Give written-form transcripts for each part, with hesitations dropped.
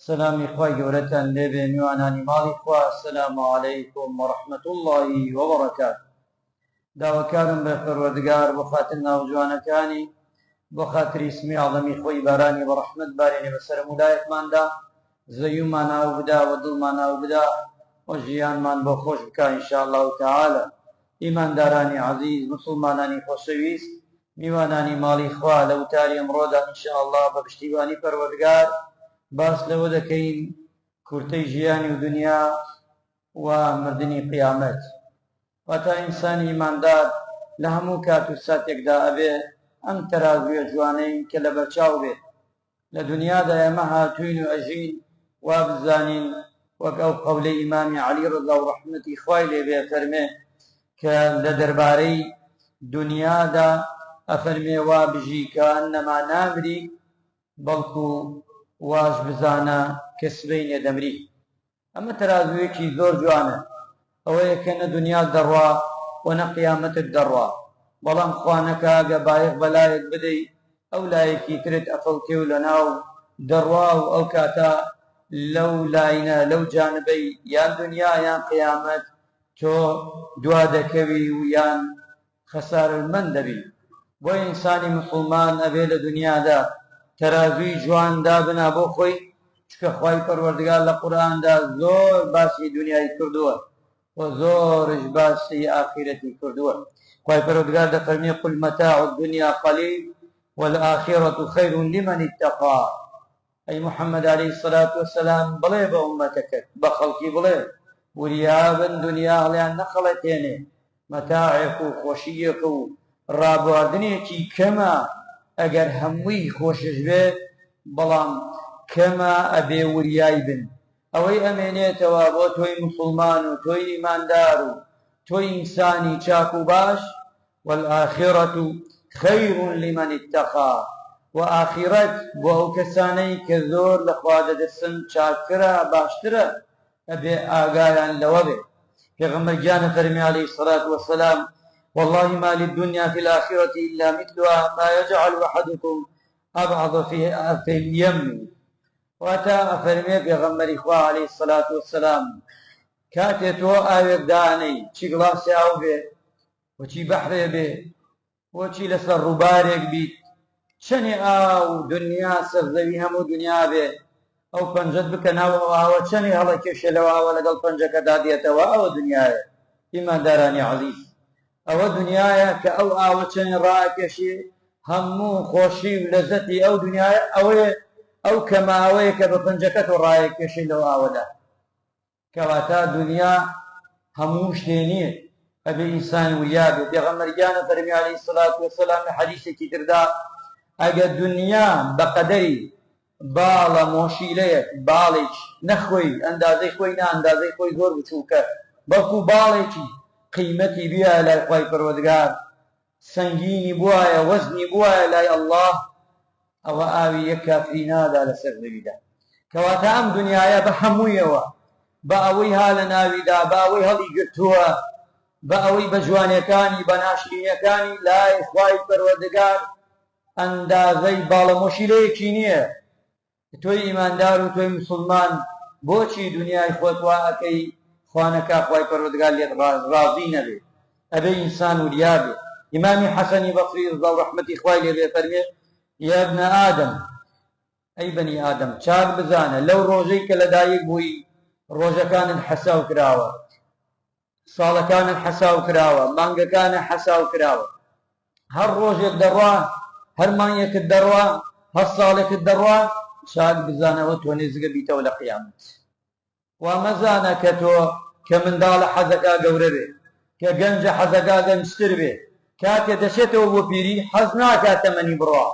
سەلامی خوای گەورەتان لێبێ میوانانی ماڵی خوا السلام علیکم ورحمة اللە وبرکاته داواکارم بە پەروەردگار بۆ خاتر ناوە جوانەکانی بۆ خاتری اسمی اعظمی خۆی بارانی بە ڕەحمەت بارێنێ بەسەر هەموو لایەکماندا زەویمان ئاو بدا و دڵمان ئاو بدا و ژیانمان بۆ خۆش بکا ان شاء اللە تعالی ئیماندارانی عەزیز موسڵمانانی خۆشەویست میوانانی ماڵی خوا لە وتاری ئەمڕۆدا ان شاء اللە بە پشتیوانی پەروەردگار باس لەوە دەکەین کورتەی ژیانی و دنیا و مردنی قیامەت واتا ئینسانی ئیماندار لە هەموو کات و ساتێکدا ئەبێ ئەم تەرازوویە جوانەی کە لەبەرچاو بێ لە دونیادا ئێمە هاتووین و ئەژین وا بزانین وەک ئەو قەولەی ئیمامی عەلی ڕەزا و ڕەحمەتی خوای لێ بێ ئەفەرمێ کە لە دەربارەی دونیادا ئەفەرمێ وا بژی کە ئەنەما نامری بەڵکو واش بزانە کە سبەینێ دەمری. ئەمە تەرازوویەکی زۆر جوانە، ئەوەیە کە نە دونیات دەڕوا و نە قیامەتت دەڕوا، بەڵام خوا نەکا گە بایەخ بە لایەک بدەی ئەو لایەکی ترت ئەفەوتێ و لەناو دەڕوا و ئەو کاتە لەو لاینە لەو جانبەی یان دونیا یان قیامەت تۆ دوا دەکەوی و یان خەسارمەند دەبی. بۆیە ئینسانی موسوڵمان ئەبێ لە دونیادا تەرازووی جوان دابنا بۆ خۆی، چونکە خوای پەروەردگار لە قورئاندا زۆر باسی دونیای کردووە و زۆرش باسی ئاخیرەتی کردووە. خوای پەروەردگار دەفەرمێ قل متاع الدنیا قلیل والآخرە خیر لمن اتقی. ئەی محمد علیە الصلوە والسلام بڵێ بە ئوممەتەکەت، بە خەڵکی بڵێ، وریابن دونیا هەڵیان نەخەڵەتێنێ، مەتاعێک و خۆشییەکە و ڕابواردنێکی کەمە، ئەگەر هەمووی خۆشش بێ، بەڵام کەمە ئەبێ وریای بن، ئەوەی ئەمێنێتەوە بۆ تۆی موسوڵمان و تۆی ئیماندار و تۆی ئینسانی چاک و باش، والآخرە خیر لمن اتقی، وە ئاخیرەت بۆ ئەو کەسانەی کە زۆر لە خوا دەترسن چاکترە باشترە ئەبێ ئاگایان لەوە بێ. پێغەمبەر گیان ئەفەرمێ علیە الصلوە والسلام، واللە ما للدنیا فی الآخرە الا مثلها ما یجعل احدکم ابعض فی الیم، واتە ئەفەرمێ پێغەمبەری خوا علیە الصلوە والسلام کاتێ تۆ ئاوێک دائەنێی چی گڵاسێ ئاو بێ و چی بەحرێ بێ و چی لەسەر ڕووبارێک بیت چەنێ ئاو دنیا سەر زەوی هەموو دنیا بێ ئەو پەنجەت بکە ناو ئەو ئاوە چەنێ هەڵەکێشێ لەو ئاوە لەگەڵ پەنجەکەدا دێتەوە ئەوە دنیایە ئیماندارانی عەزیز ئەوە دنیایە کە ئەو ئاوە چەنێ ڕائەکێشێ هەموو خۆشی و لەزەتی ئەو دنیایە ئەوەیە ئەو کەماوەیە کە بە پەنجەکەتۆ ڕایەکێشێ لەو ئاوەدا کەواتە دونیا هەموو شتێ نییە ئەبێ ئینسان وریا بێ. پێغەمبەر گیان ئەفەرموێ علیە الصلوة والسلام لە حەدیسێکی تردا ئەگەر دونیا بە قەدەری باڵە مۆشیلەیەک باڵێکی نە خۆی ئەندازەی خۆی نا ئەندازەی خۆی زۆر بچووکە بەڵکو باڵێکی قیمەتی بیایە لای خوای پەروەردگار سەنگینی بوایە وەزنی بوایە لای اللە ئەوە ئاوی یەک کافری نادا لەسەر زەویدا. کەواتە ئەم دنیایە بە هەموویەوە، بە ئەوەی ها لە ناویدا، بە ئەوەی هەڵیگرتووە، بە ئەوەی بە جوانیەکانی، بە ناشرینیەکانی، لای خوای پەروەردگار ئەندازەی باڵەمۆشیلەیەکی نییە. تۆی ئیماندار و تۆی موسڵمان بۆچی دونیای خۆت وا ئەکەی خوا نەکا خوای پەروەردگار لێت ڕازی نەبێ ئەبێ ئینسان وریا بێ ئیمامی حەسەنی بەسری ڕضا و ڕەحمەتی خوای لێ بێ فەرمێ یا ابن آدم ئەی بەنی ئادەم چاک بزانە لەو ڕۆژەی کە لەدایک بووی ڕۆژەکانت حەساو کراوە ساڵەکانت حەساو کراوە، مانگەکانت حەساو کراوە، هەر ڕۆژێک دەڕوا، هەر مانگێکت دەڕوا، هەر ساڵێکت دەڕوا، چاک بزانەوە تۆ نێزگە بیتەوە لە قیامەت. وا مەزانە کە تۆ کە منداڵە حەزەکا گەورە بێ، کە گەنجە حەزەکا گەنجتر بێ، کاتێ دەچێتەوە بۆ پیری حەز ناکا تەمەنی بڕوا،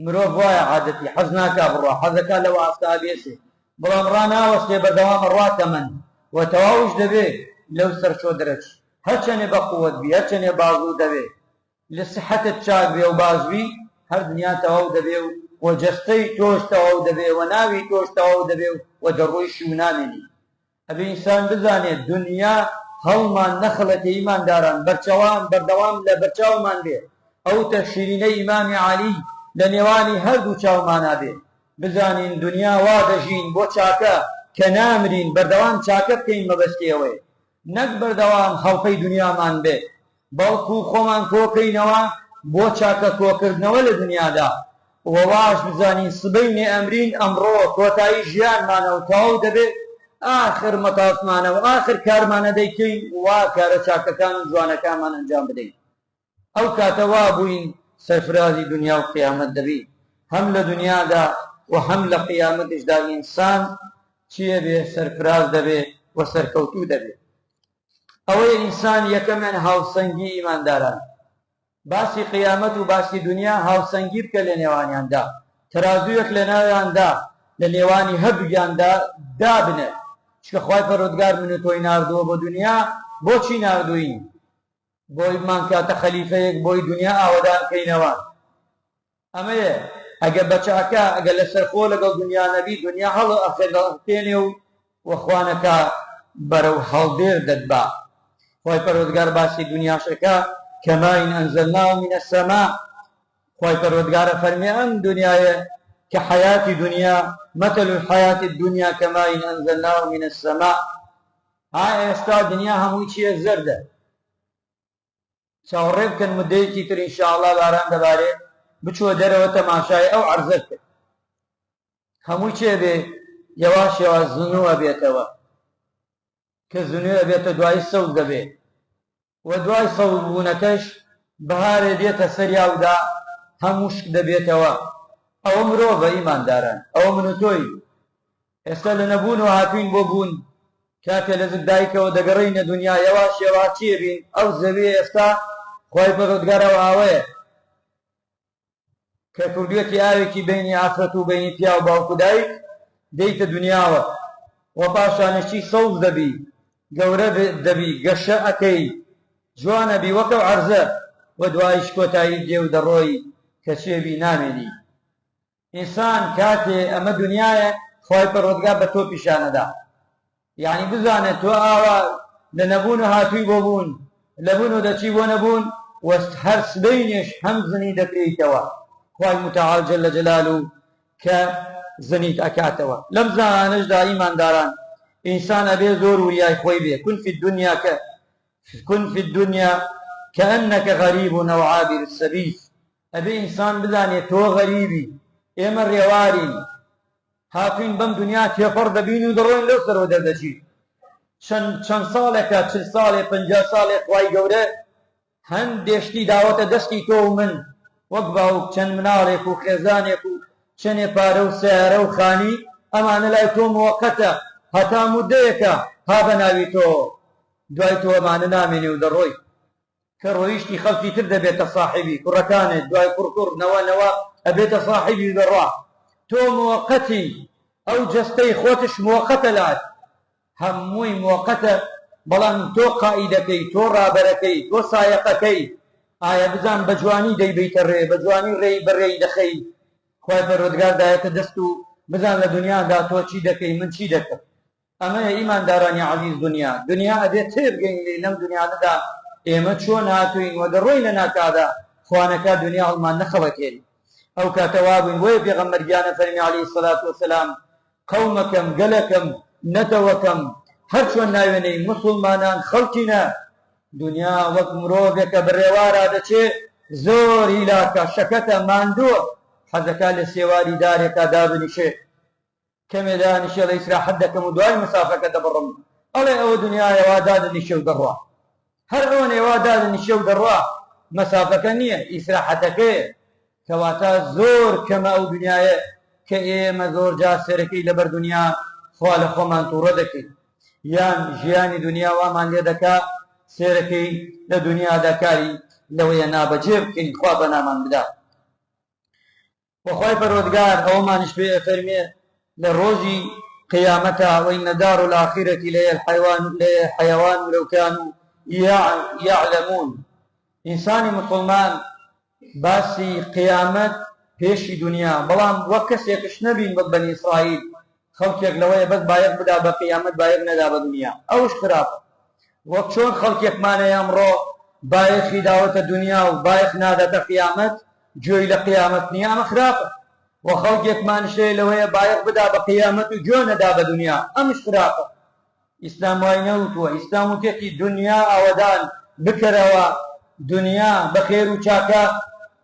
مرۆڤ وایە عادەتی حەز ناکا بڕوا حەزەکا لەو ئاستە بێسێ بەڵام ڕاناوەستێ بەردەوام ئەڕوا تەمەن و تەواوش دەبێ لەو سەرچۆ دەرەچ هەرچەنێ بە قوەت بی هەرچەنێ بازوو دەبێ لە سحەتت چاک بێ و باش بی هەر دنیا تەواو دەبێ و و جەستەی تۆش تەواو دەبێ و ناوی تۆش تەواو دەبێ و و دەڕۆیشی و نامێنی. ئەبێ ئینسان بزانێ دونیا هەڵمان نەخڵەتێ ئیمانداران بەرچەوان بەردەوام لە بەرچاومان بێ ئەو تە شیرینەی ئیمامی عەلی لە نێوانی هەردوو چاومانا بێ. بزانین دونیا وا دەژین بۆ چاکە کە نامرین بەردەوام چاکە بکەین مەبەستی ئەوەیە نەک بەردەوام هەڵپەی دونیامان بێ بەڵکو خۆمان کۆکەینەوە بۆ چاکە کۆکردنەوە لە دونیادا وە واش بزانین سبەینێ ئەمرین ئەمڕۆ کۆتایی ژیانمانە و تەواو دەبێ ئاخر مەتافمانە و ئاخر کارمانە دەیکەین وا کارە چاکەکان و جوانەکانمان ئەنجام بدەین. ئەو کاتە وا بووین سەرفرازی دونیا و قیامەت دەبین هەم لە دونیادا و هەم لە قیامەتیشدا ئینسان چی ئەبێ سەرفراز دەبێ و سەرکەوتوو دەبێ ئەوەیە ئینسان یەکەمیان هاوسەنگی ئیمانداران باسی قیامەت و باسی دونیا هاوسەنگی بکە لە نێوانیاندا تەرازوویەک لە ناویاندا لە نێوانی هەردووکیاندا دابنێ چونکە خوای پەروەردگار من و تۆی ناردووە بۆ دونیا بۆچی ناردووین بۆی بمانکاتە خەلیفەیەک بۆی دونیا ئاوەدان کەینەوە ئەمەیە ئەگە بەچاکە ئەگە لەسەرخۆ لەگەڵ دونیا نەبی دونیا هەڵ ئەخێنێ و وەخوانەکە بەرەو هەڵدێر دەتبا خوای پەروەردگار باسی دونیاشەکە کەماین ئەنزلناه من السماء خوای پەروەردگار ئەفەرمێ ئەم دونیایە کە حەیاتی دونیا مثل الحیاة الدنیا کماء انزلناه من السماء ها ئێستا دنیا هەمووی چییە زەردە چاوەڕێ بکەن مدەیەکی تر ئینشاءاللە باران دەبارێ بچۆ دەرەوە تەماشای ئەو عەرزە بکە هەمووی چێ بێ یەواش یەواش زنوو ئەبێتەوە کە زنوو ئەبێتە دوایی سەوز دەبێ و دوای سەوز بوونەکەش بەهارێ دێتە سەریاودا هەم وشک دەبێتەوە ئەوە مرۆڤە ئیمانداران ئەوە من و تۆی ئێستا لە نەبوونەوە هاتووین بۆ بوون، کاتێ لە زگ دایکەوە دەگەڕێینە دونیا یەواش یەواش چی ئەبین، ئەو زەویە ئێستا خوای پەروەردگار ئەو ئاوەیە کە کردویەتی ئاوێکی بەینی ئافرەت و بەینی پیاو باوک و دایک دێیتە دونیاوە و پاشانیش چی سەوز دەبی گەورە دەبی گەشە ئەکەی جوان ئەبی وەک ئەو عەرزە و دوایش کۆتاییت دێ و دەڕۆی کە چێبی نامێنی. ئینسان کاتێ ئەمە دونیایە خوای پەروەردگار بە تۆ پیشانەدا یعنی بزانێ تۆ ئاوا لە نەبوون و هاتووی بۆ بوون لە بوون و دەچی بۆ نەبوون و هەر سبەینێش هەم زنی دەکرێیتەوە خوای متعال جل جلالو کە زنیت ئەکاتەوە لەم زمانەشدا ئیمانداران ئینسان ئەبێ زۆر وریای خۆی بێ کن فی الدنیا کە کن فی الدنیا كأنك غريب أو عابر السبيل ئەبێ ئینسان بزانێ تۆ غەریبی، ئێمە ڕێوارین، هاتووین بەم دونیا تێپەڕ دەبین و دەڕۆین لەو سەرەوە دەردەچین. چەند چەند ساڵێکە، 40 ساڵێ، 50 ساڵێ خوای گەورە هەندێ شتی داوەتە دەستی تۆ و من وەک باوک چەند مناڵێک و خێزانێک و چەنێ پارە و سەیارە و خانی، ئەمانە لای تۆ موەقەتە، هەتا مودەیەکە ها بە ناوی تۆ، دوای تۆ ئەمانە نامێنێ و دەڕۆی. کە ڕۆیشتی خەڵکی تر دەبێتە ساحیبی کوڕەکانت دوای کوڕ کوڕ نەوە نەوە ئەبێتە ساحیبی و دەڕوا تۆ موەقەتی ئەو جەستەی خۆتش موەقەتە لات هەمووی موەقەتە بەڵام تۆ قائیدەکەی تۆ ڕابەرەکەی تۆ سایەقەکەی ئایا بزان بە جوانی دەیبەیتە ڕێ بە جوانی ڕێی بەڕێی دەخەی خوای پەروەردگار دایەتە دەست و بزان لە دنیادا تۆ چی دەکەی من چی دەکەم ئەمەیە ئیماندارانی عەزیز دونیا دونیا ئەبێت تێبگەین لێی لەم دونیانەدا ئێمە چۆن هاتووین وە دەڕۆین لە ناکادا خوا نەکا دونیا هەڵمان نەخەڵەتێنی ئەو کاتە وابووین بۆیە پێغەمبەر گیانە فەرمی علیە الصلوة والسلام قەومەکەم گەلەکەم نەتەوەکەم هەر چۆن ناوێنەی موسوڵمانان خەڵکینە دونیا وەک مرۆڤێکە بە ڕێوارا دەچێ زۆر هیلاکە شەکەتە ماندووە حەزەکا لە سێواری دارێکا دابنیشێ کەمێ دانیشێ ئەڵێ ئیسراحەت دەکەم و دوای مەسافەکە دەبڕم، ئەڵێ ئەوە دونیایە وا دادەنیشێ و دەڕوا. هەر ئەوەنەی وا دادەنیشێ و دەڕوا مەسافەکە نییە، ئیسراحەتەکەیە. کەواتە زۆر کەمە ئەو دونیایە کە ئێمە زۆر جار سەرەکەی لەبەر دونیا خوا لە خۆمان تووڕە دەکەین. یان ژیانی دونیا وامان لێ دەکا سێرەکەی لە دونیادا کاری لەوەیە نابەجێ بکەین خوا پەنامان بدا. وە خوای پەروەردگار ئەوەمانیش پێ ئەفەرموێ لە ڕۆژی قیامەتا وإن دار الآخرة لهی الحیوان لهی الحیوان لو کانوا یعلمون ئینسانی موسڵمان باسی قیامەت پێشی دونیا بەڵام وەک کەسێکش نەبین وەک بەنی ئیسرائیل خەڵکێک لەوەیە بەس بایەخ بدا بە قیامەت بایەخ نەدا بە دونیا ئەوش خراپە وەک چۆن خەڵکێکمان هەیە ئەمڕۆ بایەخی داوەتە دونیا و بایەخ ناداتە قیامەت گوێی لە قیامەت نییە ئەمە خراپە. و خەڵکێکمانش هەیە لەوەیە بایەخ بدا بە قیامەت و گوێ نەدا بە دونیا، ئەمش خراپە. ئیسلام وای نەوتووە، ئیسلام وتێتی دونیا ئاوەدان بکەرەوە، دونیا بە خێر و چاکە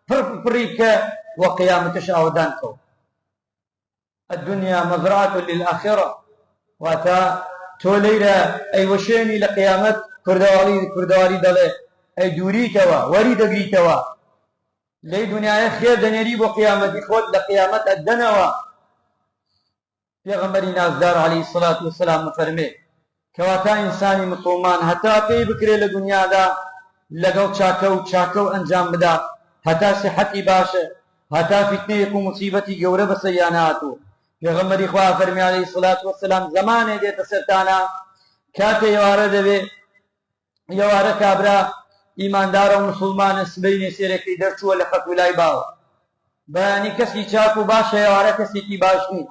پڕ پڕی بکە و قیامەتش ئاوەدان کەوە. الدنیا مزرعە للآخرە، واتە تۆ لەیرە ئەیوەشێنی لە قیامەت کوردەواڵی کوردەواری دەڵێ ئەی دووریتەوە وەری دەگریتەوە لەی دنیایە خێر دەنێری بۆ قیامەتی خۆت لە قیامەت ئەدەنەوە. پێغەمبەری نازدار عەلەیهی سڵات وسلام ئەفەرمێ کەواتە ئینسانی مسوڵمان هەتا پێی بکرێ لە دونیادا لەگەڵ چاکە و چاکە و ئەنجام بدا هەتا سیحەتی باشە هەتا فیتنەیەک و موسیبەتی گەورە بەسەریا نەهاتوو. پێغەمبەری خوا ئەفەرمێ عەلەیهی سڵات وسلام زەمانێ دێتە سەرتانا کاتێ ئێوارە دەبێ ئێوارە کابرا ئیماندارە و مسوڵمانە سبەینێ سێرەکەی دەرچووە لە خەت و لای باوە بەیانی کەسی چاک و باشە ئێوارە کەسێکی باش نی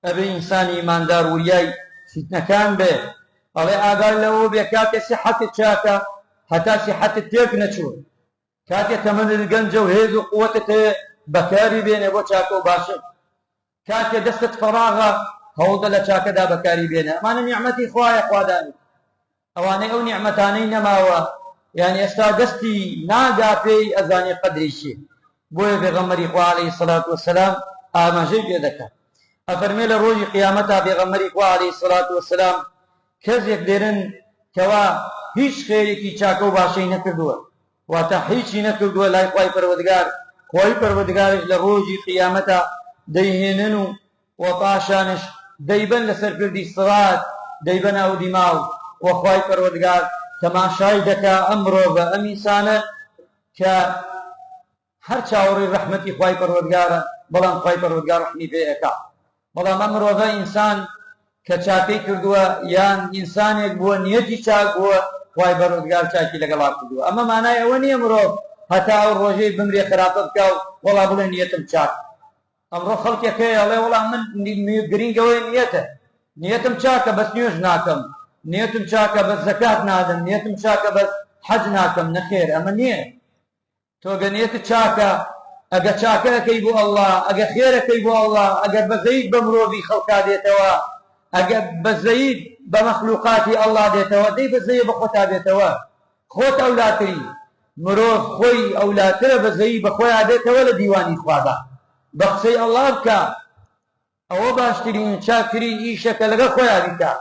ئەبێ ئینسانی ئیماندار وریای فیتنەکان بێ ئەڵێ ئاگات لەوە بێ کاتێ سیحەتت چاکە هەتا سیحەتت تێک نەچووە کاتێ تەمەنت گەنجە و هێز و قوتت هەیە بەکاری بێنێ بۆ چاکە و باشە کاتێ دەستت فەراغە هەوڵدە لە چاکەدا بەکاری بێنە ئەمانە نیعمەتی خوایە خوادانی ئەوانەی ئەو نیعمەتانەی نەماوە یان ئێستا دەستی ناگا پێی ئەزانێ قەدری چیە بۆیە پێغەمبەری خوا عەلەیهی سەلات وەسەلام ئاماژەی پێ دەکات ئەفەرمێ لە ڕۆژی قیامەتا پێغەمبەری خوا عەلەیهی سەلات وەسەلام کەسێک دێنن کەوا هیچ خێرێکی چاکە و باشەی نەکردووە واتە هیچی نەکردووە لای خوای پەروەردگار، خوای پەروەردگاریش لە ڕۆژی قیامەتا دەیهێنن و و پاشانش دەیبەن لەسەر پردی سڕات دەیبەنە ئەو دیماو و خوای پەروەردگار تەماشای دەکا ئەم مرۆڤە ئەم ئینسانە کە هەر چاوەڕێی ڕەحمەتی خوای پەروەردگارە بەڵام خوای پەروەردگار ڕەحمی پێ ئەکا بەڵام ئەم مرۆڤە ئینسان کە چاکەی کردووە یان ئینسانێک بووە نیەتی چاک بووە خوای پەروەردگار چاکی لەگەڵا کردووە ئەمە مانای ئەوە نییە مرۆڤ هەتا ئەو ڕۆژەی بمرێ خراپە بکا و وەڵا بڵێ نیەتم چاک ئەمڕۆ خەڵکێک هەیە ئەڵێ وەڵا من گرینگەوەی نیەتە نیەتم چاکە بەس نوێژ ناکەم نیەتم چاکە بەس زەکات نادەم نیەتم چاکە بەس حەج ناکەم نەخێر ئەمە نییە تۆ گەر نیەتت چاکە ئەگەر چاکە ئەکەی بۆ اللە ئەگەر خێر ئەکەی بۆ اللە ئەگەر بەزەیت بە مرۆڤی خەڵکا دێتەوە ئەگەر بەزەیت بە مەخلوقاتی اللە دێتەوە دەی بەزەیە بە خۆتا بێتەوە خۆت ئەولاتری مرۆڤ خۆی ئەولاترە بەزەیی بە خۆیا بێتەوە لە دیوانی خوادا بە قسەی اللە بکە ئەوە باشترین و چاکترین ئیشە کە لەگەڵ خۆیا بیکا.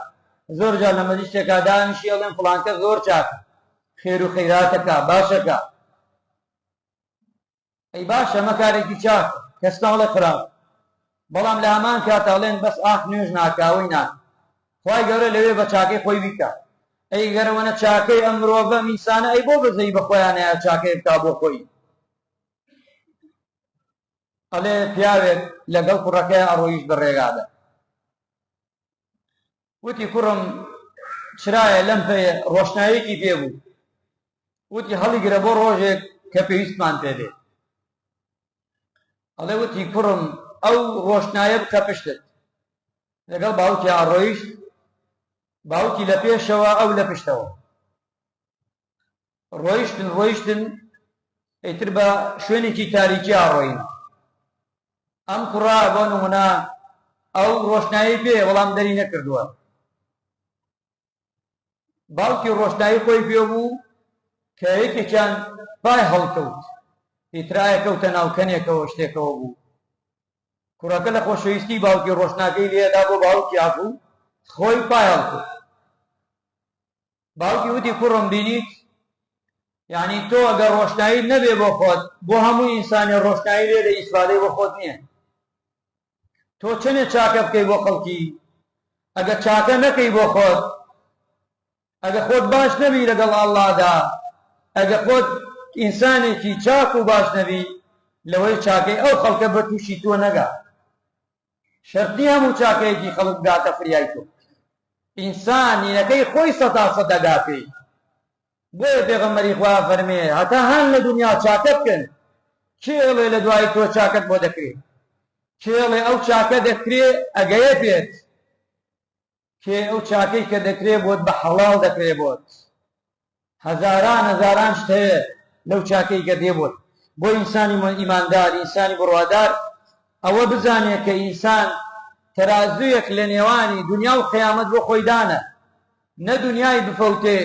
زۆر جار لە مەجلیسێکا دانیشی ئەڵێن فڵانکەس زۆر چاکە، خێر و خەیراتەکا، باشەکا. ئەی باشە ئەمە کارێکی چاکە، کەس ناڵێ خراپە. بەڵام لە هەمان کاتا ئەڵێن بەس ئاخ نوێژ ناکا، ئەوەی ناکا. خوای گەورە لەوێ بە چاکەی خۆی بیکا. ئەی گەر ئەوەنە چاکەی ئەم مرۆڤە، ئەم ئینسانە، ئەی بۆ بەزەیی بە خۆیا نایە چاکەیە بکا بۆ خۆی؟ ئەڵێ پیاوێک لەگەڵ کوڕەکەی ئەڕۆیشت بە ڕێگادا وتی کوڕم چرایە لەم پێ ڕۆشنایەکی پێ بوو وتی هەڵیگرە بۆ ڕۆژێک کە پێویستمان پێ بێ ئەڵێ وتی کوڕم ئەو ڕۆشنایە بکە پشتت لەگەڵ باوکی ئاڕۆیشت باوکی لە پێشەوە ئەو لە پشتەوە ڕۆیشتن ڕۆیشتن ئیتر بە شوێنێکی تاریکیا ڕۆین ئەم کوڕە بۆ نمونە ئەو ڕۆشنایی پێ وەڵام دەری نەکردووە باوکی ڕۆشنایی خۆی پێ بوو کە یەکێکیان پای هەڵکەوت ئیترایە کەوتە ناوکەنێکەوە شتێکەوە بوو کوڕەکە لە خۆشەویستی باوکی ڕۆشناکەی لێدا بۆ باوکی ئافو خۆی پای هەڵکەوت باوکی وتی کوڕم بینیت یعنی تۆ ئەگەر ڕۆشنایی نەبێ بۆ خۆت بۆ هەموو ئینسانێ ڕۆشنایی لێ دە ئیسفادەی بۆ خۆت نییە تۆ چەنێ چاکە بکەی بۆ خەڵکی ئەگەر چاکە نەکەی بۆ خۆت ئەگە خۆت باش نەبی لەگەڵ ئەڵڵادا ئەگە خۆت ئینسانێکی چاک و باش نەبی لەوەی چاکەی ئەو خەڵکە بە تووشی تۆ نەگا شەرت نیە هەموو چاکەیەکی خەڵک بگاتە فریای تۆ ئینسان نینەکەی خۆی سەتا سەد ئەگا پێی بۆیە پێغەمبەری خوا فەرمێ هەتا هەن لە دنیا چاکە بکەن کێ ئەڵێ لە دوای تۆ چاکەت بۆ دەکرێ کێ ئەڵێ ئەو چاکە دەکرێ ئەگەیە پێت کێ ئەو چاکەی کە دەکرێ بۆت بە حەڵاڵ دەکرێ بۆت هەزاران هەزاران شت هەیە لەو چاکەی کە دێ بۆت بۆ ئینسانی ئیماندار ئینسانی بڕوادار. ئەوە بزانێ کە ئینسان تەرازوویەک لە نێوانی دونیا و قیامەت بۆ خۆی دانە، نە دونیای بفەوتێ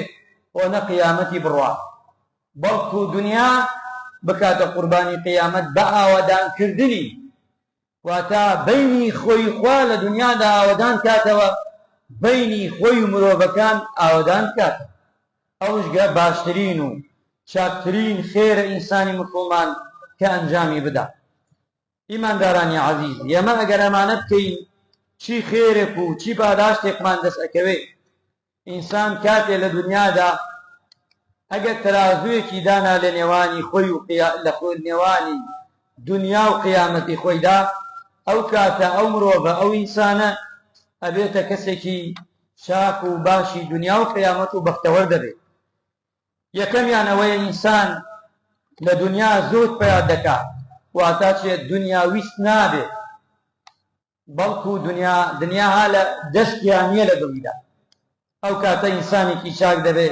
و نە قیامەتی بڕوا، بەڵکو دونیا بکاتە قوربانی قیامەت بە ئاوەدانکردنی، واتە بەینی خۆی خوا لە دونیادا ئاوەدان کاتەوە، بەینی خۆی و مرۆڤەکان ئاوەدان بکاتەوە. ئەوش گە باشترین و چاکترین خێرە ئینسانی موسوڵمان کە ئەنجامی بدا. ئیماندارانی عەزیز ئێمە ئەگەر ئەمانە بکەین چی خێرێک و چی پاداشتێکمان دەست ئەکەوێ؟ ئینسان کاتێ لە دونیادا ئەگەر تەرازوویەکی دانا لە نێوانی خۆی و لە نێوانی دونیا و قیامەتی خۆیدا ئەو کاتە ئەو مرۆڤە ئەو ئینسانە ئەبێتە کەسێکی چاک و باشی دونیا و قیامەت و بەختەوەر دەبێت. یەکەمیان ئەوەیە ئینسان لە دونیا زوهد پەیا دەکا واتا چێ دونیا ویست نابێ بەڵکو دونیا دنیا ها لە دەستیا نییە لە دڵیدا ئەو کاتە ئینسانێکی چاک دەبێ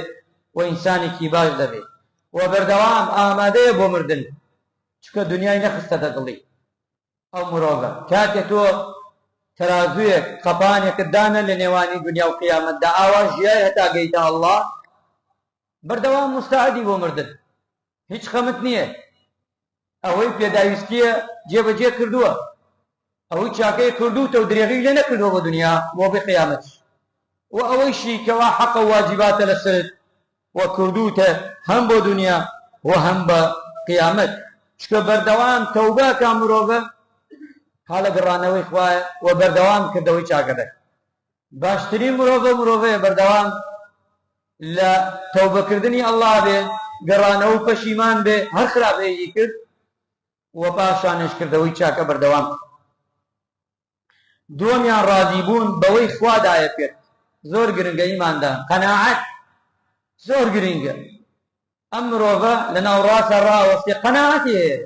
و ئینسانێکی باش دەبێ و بەردەوام ئامادەیە بۆ مردن چونکە دونیای نەخستەتە دڵی. ئەو مرۆڤە. کاتێ تۆ تەرازوویەک، قەپانێکت دانا لە نێوانی دونیا و قیامەتدا ئاوا ژیای هەتا گەیتە اللە، بەردەوام موستەعدی بۆ مردن، هیچ خەمت نییە، ئەوەی پێداویستییە جێبەجێ کردووە، ئەوەی چاکەیە کردووتە و درێغی لێ نەکردووە بۆ دونیا بۆ بێ قیامەتیش، وە ئەوەیشی کەوا حەقە و واجیباتە لەسەرت و کردووتە هەم بۆ دونیا و هەم بە قیامەت چونکە بەردەوام تەوبە ئەکا مرۆڤە ها لە گەڕانەوەی خوایە و بەردەوام کردەوەی چاکە دەکا باشترین مرۆڤە مرۆڤەیە بەردەوام لە تەوبەکردنی ئەڵڵا بێ گەڕانەوە و پەشیمان بێ هەر خراپەیەکی کرد و پاشانیش کردەوەی چاکە بەردەوام دووەمیان ڕازی بوون بەوەی خوا دایە پێت زۆر گرنگە ئیماندان قەناعەت زۆر گرنگە ئەم مرۆڤە لە ناوڕاستە ڕاوەستێ قەناعەتی هەیە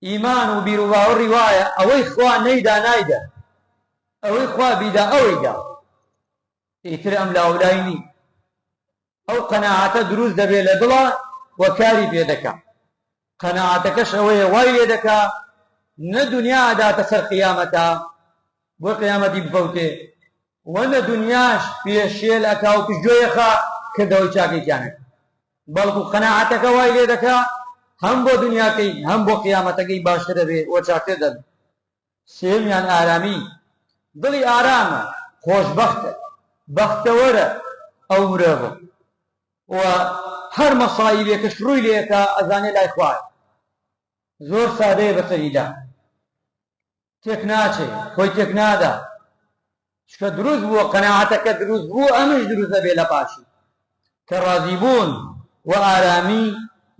ئیمان و بیروباوەڕی وایە ئەوەی خوا نەیدا نایدا ئەوەی خوا بیدا ئەوەی دا ئیتر ئەم لاولای نی ئەو قەناعەتە دروست دەبێ لە دڵا و کاری پێ دەکا قەناعەتەکەش ئەوەیە وای لێ دەکا نە دونیا ئەداتە سەر قیامەتا بۆ قیامەتی بفەوتێ و نە دونیاش پێشێل ئەکا و پشتگوێ ئەخا کردەوەی چاکەی تیا نەکا بەڵکو قەناعەتەکە وای لێ دەکا هەم بۆ دونیاکەی هەم بۆ قیامەتەکەی باشتر دەبێ و چاکتر دەبێ. سێیەمیان ئارامی، دڵی ئارامە، خۆشبەختە، بەختەوەرە ئەو مرۆڤە و هەر مەسایبێکش ڕووی لێ ئەکا ئەزانێ لای خوایە، زۆر سادەیە بەسەریدا تێک ناچێ، خۆی تێک نادا، چونکە دروست بووە قەناعەتەکە دروست بوو ئەمش دروست دەبێ لە پاشی کە ڕازیبوون و ئارامی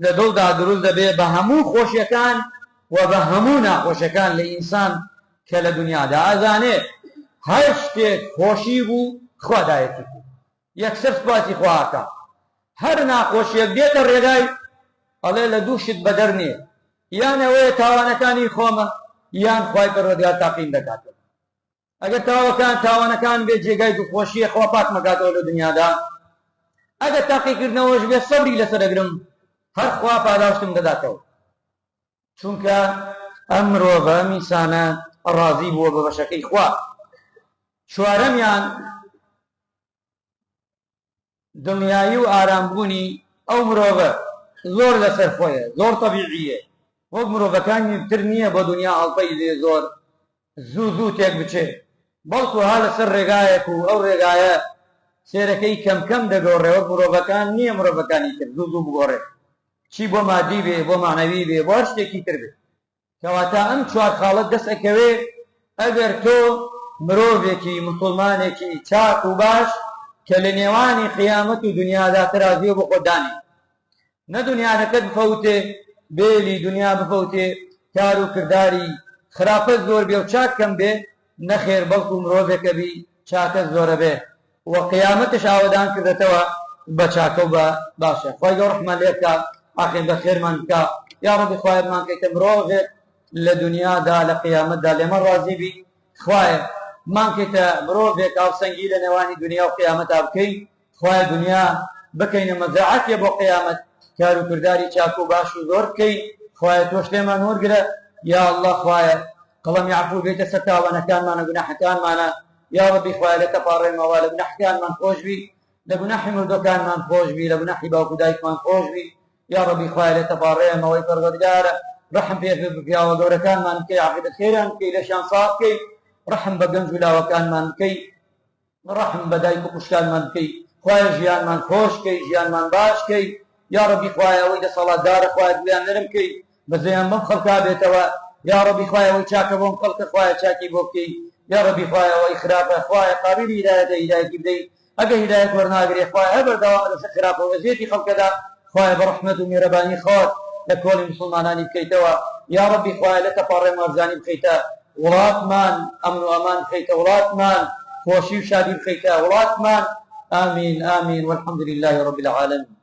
لە دڵدا دروست دەبێ بە هەموو خۆشیەکان و بە هەموو ناخۆشیەکان لە ئینسان کە لە دنیادا ئەزانێ هەر شتێک خۆشی بوو خوا دایەتی پێی یەکسەر سوپاسی خوا ئەکا هەر ناخۆشیەک دێتە ڕێگای ئەڵێ لە دوو شت بەدەر نییە یان ئەوەیە تاوانەکانی خۆمە یان خوای پەروەردگار تاقیم دەکاتەوە ئەگەر تاوەکان تاوانەکان بێ جێگای دڵخۆشیە خوا پاکمەکاتەوە لە دنیادا ئەگەر تاقیکردنەوەش بێ سەبری لەسەر ئەگرم هەر خوا پاداشتم دەداتەوە چونکە ئەم مرۆڤە ئەم ئینسانە ڕازی بووە بە بەشەکەی خوا چوارەمیان دڵنیایی و ئارامبوونی ئەو مرۆڤە زۆر لەسەر خۆیە، زۆر تەبیعییە، وەک مرۆڤەکانی تر نییە بۆ دونیا هەڵپەی لێ زۆر زوو زوو تێک بچێ، بەڵکو ها لەسەر ڕێگایەک و ئەو ڕێگایە سێرەکەی کەم کەم دەگۆڕێ، وەک مرۆڤەکان نییە مرۆڤەکانی تر زوو زوو بگۆڕێ چی بۆ مادی بێ بۆ مەعنەوی بێ بۆ هەر شتێکی تر بێ. کەواتە ئەم چوار خاڵەت دەست ئەکەوێ ئەگەر تۆ مرۆڤێکی موسوڵمانێکی چاک و باش کە لە نێوانی قیامەت و دنیادا تەرازووێ بۆ خۆت دانێی نە دنیانەکەت بفەوتێ بێلی دنیا بفەوتێ کار و کرداری خراپەت زۆر بێ و چاک کەم بێ نەخێر بەڵکو مرۆڤێکە بی چاکەت زۆرە بێ و قیامەتش ئاوەدان کردەتەوە بە چاکە و بە باشە خوای گەورە ڕەحمان لێ بکا ئاخر بە خێرمان بکا یا ڕەبی خوایە بمانکەیتە مرۆڤێک لە دنیادا لە قیامەتدا لێمان ڕازی بی خوایە بمانکەیتە مرۆڤێک هاوسەنگی لە نێوانی دنیا و قیامەتا بکەی خوایە دنیا بکەینە مەزرەعەتێ بۆ قیامەت کار و کرداری چاک و باش و زۆر بکەی خوایە تۆش لێمان وەرگرە یا اللە خوایە. قەڵەمی عەفو بێتە سەر تاوانەکانمان و گوناحەکانمانە یا ڕەبی خوایە لێت ئەپاڕێمەوە لە گوناحەکانمان خۆشبی لە گوناحی مردوەکانمان خۆشبی لە گوناحی باوک و دایکمان خۆشبی یا ڕەبی خوایە لێت ئەپاڕێمەوە ی پەروەردگارە ڕەحم پێ پیاوە گەورەکانمان بکەی عاقبەت خێریان بکەی لەشیان ساغ بکەی ڕەحم بە گەنج و لاوەکانمان بکەی ڕەحم بە دایک و خوشکانمان بکەی خوایە ژیانمان خۆش کەی ژیانمان باش کەی یاڕەبی خوایە ئەوەی دەسەڵاتدارە خوایە دڵیان نەرم کەی بەزەیان بەم خەڵکا بێتەوە یاڕەبی خوایە ئەوەی چاکە بۆم خەڵکە خوایە چاکی بۆ بکەی یاڕەبی خوایە ئەوەی خراپە خوایە قابیلی هیدایەتە هیدایەتی بدەی ئەگەر هیدایەت وەرناگرێ خوایە هەر بەردەوامە لەسەر خراپە و ئەزیەتی خەڵکەدا خوایە بە ڕەحمەت و میهرەبانی خۆت لە کۆڵی موسڵمانانی بکەیتەوە یاڕەبی خوایە لێت ئەپاڕێم وارزانی بخەیتە وڵاتمان ئەمن و ئەمان بخەیتە وڵاتمان خۆشی و شادی بخەیتە وڵاتمان آمین آمین والحمد لله رب العالمین.